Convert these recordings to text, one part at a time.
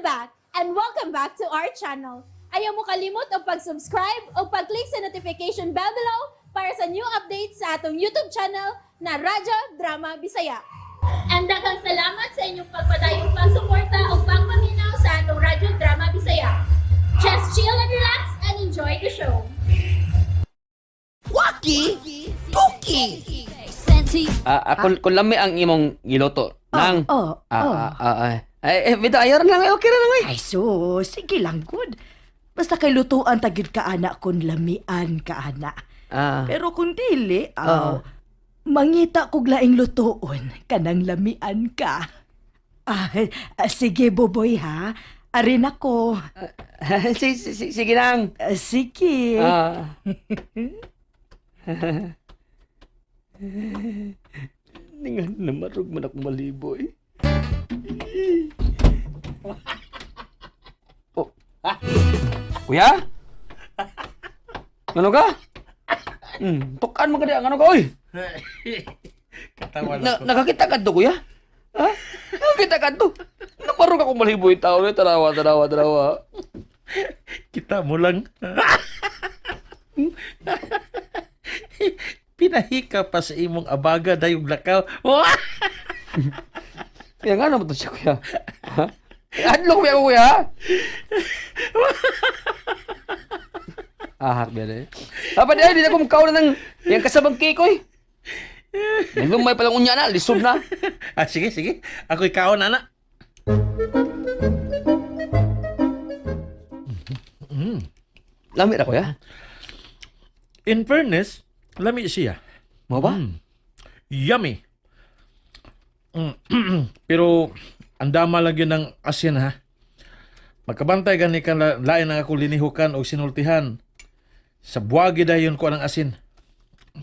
I'm back and welcome back to our channel. Ayaw mo kalimot og pag-subscribe o pag-click sa notification bell below para sa new updates sa atong YouTube channel na Radyo Drama Bisaya. And daghang salamat sa inyong pagpadayong pagsuporta o pagpaminaw sa atong Radyo Drama Bisaya. Just chill and relax and enjoy the show. Waki! Tuki! Kung lami ang imong giluto, nang. Oh, oh. Ay, eh, bitaw, ayaw lang, okay ra lang, ay. Ay, so, sige lang, good. Basta kay lutuan ta gyud ka ana kun lamian ka ana. Pero kung dili, aw, mangita kog laing lutuon kanang lamian ka. Sige, Buboy, ha. Arin ako. Sige, nang. Sige. Ningan na marug man akong maliboy. Oh. Kuya? Ano ka? Tukan mo ka di, ano ka, oy? Katawa Na, nakakita ka to, kuya? Ha? Nakakita ka to? Namarog akong maliboy tao. Eh. Tarawa, tarawa, tarawa. Kita mo lang. Pinahika pa sa imong abaga dayong lakaw. Wah! Kaya nga naman to siya, kuya. Ha? Adlok kuya ko, kuya. Ahak biya eh. Apa di ay, di na ko mukhaw na ng yung kasabang cake, oy. Nagumay palang unya na, lisod na. Sige, sige. Ako'y kaon, ana. Lami ra, kuya. In fairness, lami siya. Mo ba? Yummy. Pero, ang dama lang yun ng asin, ha? Magkabantay gani ka lain ang ako linihukan o sinultihan. Sa buwagi dayon ko ang asin.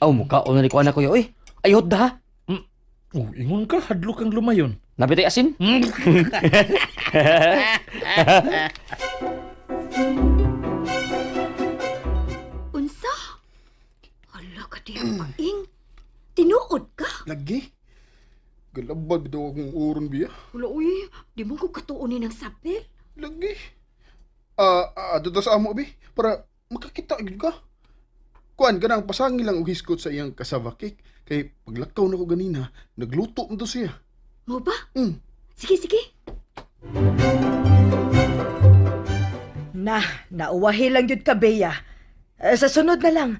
Aw, mukha na ni ko anak, kuya. Oy, ayot da. Oh, ingon ka, hadlo kang lumayon. Nabitay asin? Unsa? Hala ka di paing. Tinuod ka? Lagi. Galabad bitaw akong uron biya. Wala uy, di mo ko katuonin ang sapil. Lagi. Adto sa amo bi para makakita gyud ka. Kuan kanang pasangi lang og hisgot sa iyang cassava cake kay paglakaw nako ganina, nagluto man to siya. Mo ba? Sige, sige. Na, nauwahi lang gyud ka, Bea. Eh, sa sunod na lang.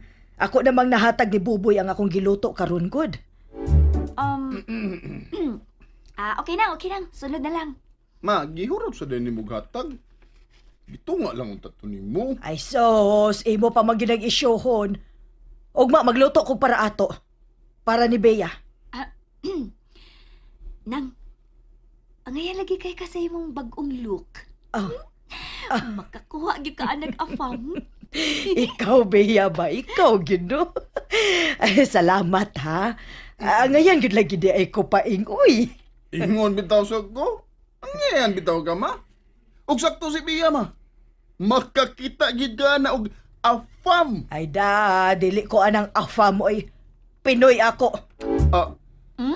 Ako namang nahatag ni Buboy ang akong giluto karon good. Okay na, okay lang. Sunod na lang. Ma, gihurot sa din nimo hatag. Gitunga lang ang tato nimo. Ay sos, imo pa man gyud ang isyuhon. Ugma magluto kog para ato. Para ni Bea. Nang, angayan lagi kay ka sa imong bagong look. Oh. Makakuha gyud ka anag afam. Ikaw, Bea ba? Ikaw, gyud no? Ay, salamat, ha? Ngayon, gyud lagi di ay ko paing, uy. Ingon bitaw sa ko. Ang bitaw ka ma. Og sakto si Bia ma. Makakita gid ka na og afam. Ay da, dili ko anang afam, oy. Pinoy ako.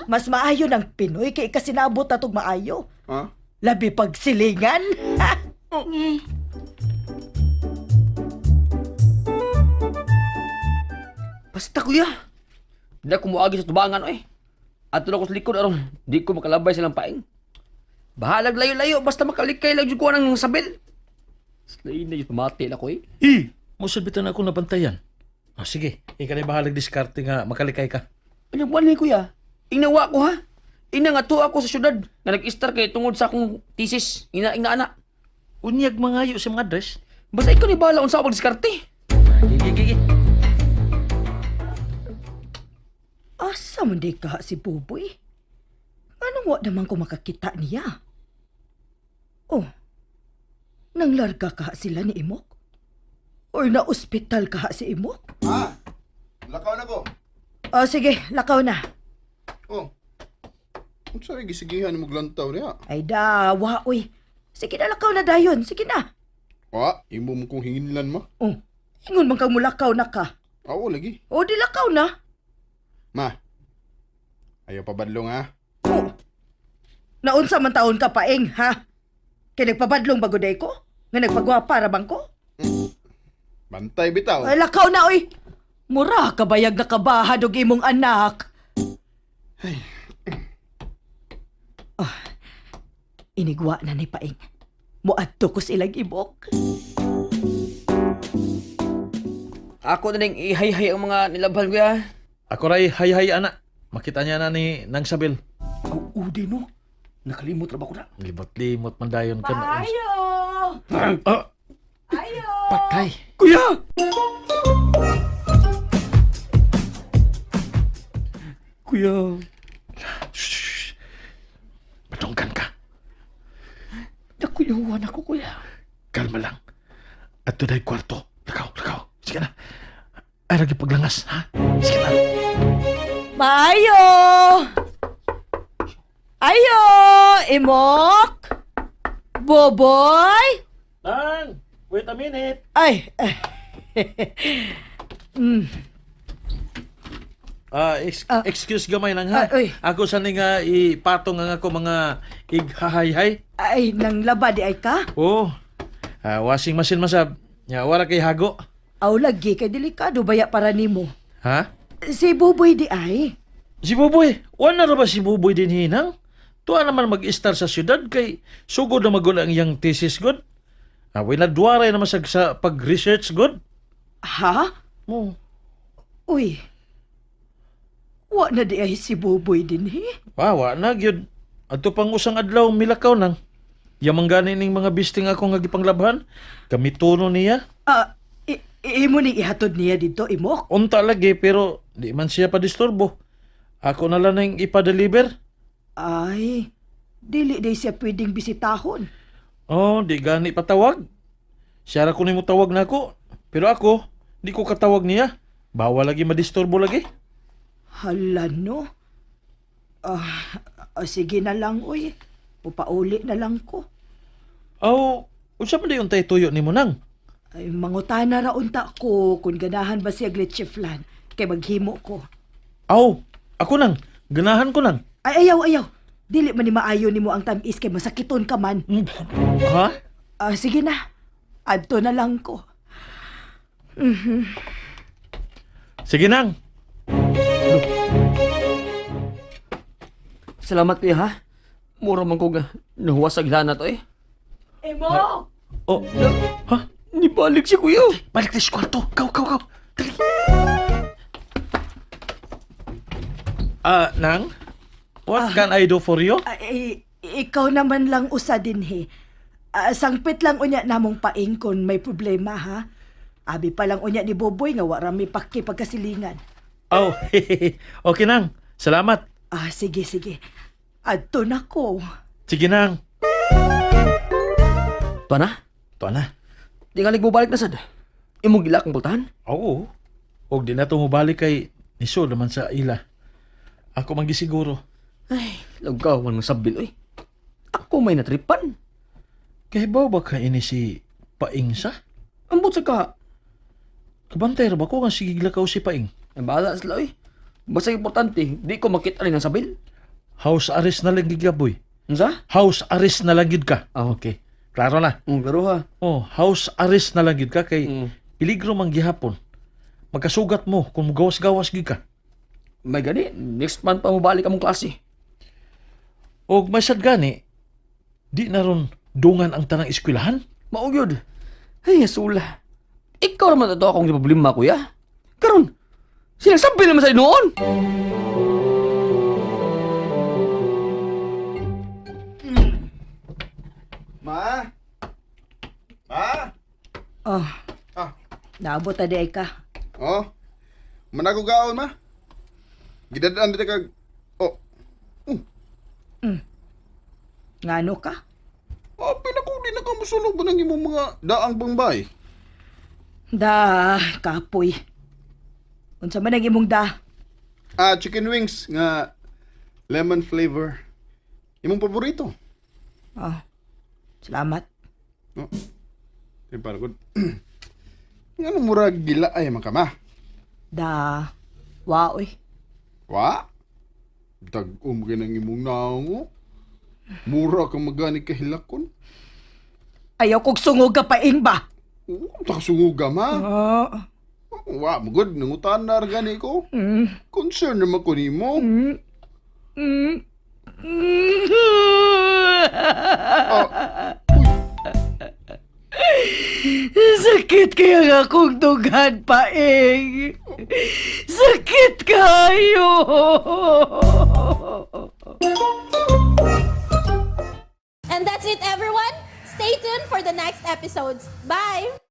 Mas maayo ng Pinoy kay kasinabot na tog maayo. Ha? Labi pag silingan. Nge. Basta, kuya. Di ako muagi sa tubangan, oy. Ato na ko sa likod, aron di ko makalabay sa paing. Bahalag layo-layo, basta makalikay lang jud ko ng sabil. Slain na yun, pamati na ko, eh. Eh, mo na ako nabantayan. Sige, ikaw na bahalag diskarte nga makalikay ka. Ano ba ni kuya? Inawa ko ha. Ina nga to ako sa syudad nga nag-istar kay tungod sa akong thesis. Ina ana. Unyag mangayo sa mga address. Basta ikaw ni bahala unsa ako pagdiskarte. Gigi, gigi. Asa man di ka si Buboy? Anong wa naman ko makakita niya? Oh, nanglarga ka sila ni Imok? Or na-ospital ka si Imok? Ha? Lakaw na ko. Oh, sige, lakaw na. Oh. Unsa rin gisigihan mo glantaw niya? Ay da, wa uy. Sige na, lakaw na dayon. Sige na. Wa, imo mo kong hinginlan ma. Oh, ingon man kang mulakaw na ka. Awo lagi. O, di lakaw na. Ma. Ayaw pa badlong ha. Oh, naunsa man taon ka paing, ha? Kay Kay nagpabadlong baguday ko? Nga nagpagwapa ra bang ko? Bantay bitaw. Ay, lakaw na oy. Mura ka bayag na kabahad og imong anak. Ah, inigwa na ni Paing. Muadto ko sa ilang ibok. Ako na ning ihayhay ang mga nilabhan kuya. Ako ray hay-hay ana. Makita niya na ni Nang Sabil. Aw, udi no. Nakalimot ra ba ko na? Limot-limot man dayon ka na. Ayo! Ah, Ayo! patay. Kuya! Kuya, Shh. Patungkan ka. nakuyawan ako kuya. Kalma lang. At today kwarto. Lakaw, lakaw. Sige na. Ay, lagi paglangas, ha? Sige na. Maayo! Ayo! Imok! Boboy! Nang, wait a minute. Ay! Ah, excuse gamay nang ha. Ah, uy. Ako sa nga ipatong ang ako mga ighahayhay. Ay, nang laba di ay ka? Oh. Ah, washing machine masab. Ya, wala kay hago. Aw lagi kay delikado baya para nimo. Ha? Si Buboy di ay. Si Buboy, wala na ba si Buboy din hinang? Tuwa naman mag-istar sa syudad kay sugod na magul ang iyang thesis god. Ah, wala duwaray naman sa pag-research god. Ha? Oh. Uy. Wa na di ay si Buboy din he. Wa na gyud. Adto pang usang adlaw milakaw nang. Yamang gani ning mga bisting ako nga gipanglabhan. Gamitono niya. Ah, imo ni ihatod niya dito imok. Unta lagi pero di man siya padisturbo. Ako na lang ning ipa-deliver. Ay, dili day siya pwedeng bisitahon. Oh, di gani patawag. Siya ra ko nimo tawag nako. Pero ako, di ko katawag niya. Bawal lagi madisturbo lagi. Hala no. Ah, ah, sige na lang uy. Upauli na lang ko. Aw, unsa man dayon tay tuyo nimo nang? Ay, mangutana ra unta ko kung ganahan ba siya leche flan kay maghimo ko. Aw, ako nang. Ganahan ko nang. Ay, ayaw, ayaw. Dili man ni maayo nimo ang tamis kay masakiton ka man. Ha? Ah, sige na. Adto na lang ko. Sige nang. Salamat kuya ha. Mura man ko nga nahuwas sa gilana to eh. Emo! Oh, ha? Nibalik si kuya. Balik tayo sa kwarto. Go, go, go. Dali. Ah, nang? What can I do for you? Ay, ikaw naman lang usa din he. Ah, sangpit lang unya namong paing kung may problema ha. Abi pa lang unya ni Boboy nga wara mi paki pagkasilingan. Oh, okay nang. Salamat. Ah, sige, sige. Adto na ko. Sige nang. Tuwa na. Tuwa na. Di nga balik na sad. Imong gila akong pultahan. Oo. Og di na to mobalik kay niso naman sa ila. Ako man gisiguro. Ay, lagaw man ng sabil oy. Ako may natripan. Kay baw ba ka ini si Paing sa? Ambot sa ka. Kabantay ra ba ko nga sige lakaw si Paing? Ay, bahala sila oy. Basta importante, di ko makita rin ang sabil. House arrest na lang gid ka, boy. Unsa? House arrest na lang gid ka. Ah, okay. Klaro na. Klaro ha. Oh, house arrest na lang gid ka kay peligro man gihapon. Magkasugat mo kung gawas-gawas gid ka. May gani, next month pa mobalik among klase. Og may sad gani, di na ron dungan ang tanang eskwelahan. Mao gyud. Ay, sula. Ikaw naman ato akong problema, kuya. Karon, sinasabi naman sa noon. Ma? Ma? Oh, Ah, naabot na di ay ka. oh. Manago gaon ma. Gidadaan dito kag Oh. Ngano ka? Oh, pinako di na ka mosulog ba ng imong mga daang bangbay? Da, kapoy. Unsa man ang imong da? Ah, chicken wings nga lemon flavor. Imong paborito. Oh, salamat. No. Di para good. Ngano murag gila ay man ka ma? Da, wa oy. Wa? Dag-om ka ng imong naong oh. Mura ka magani kahilakon. Ayaw kog sungog ka paing ba? Tasunguga ma. Ah, Wa mo gud nangutan na ra gani ko. Concern naman ko nimo. Ah, Sakit kaya nga akong dughan, paing. Sakit kayo. And that's it, everyone. Stay tuned for the next episodes. Bye!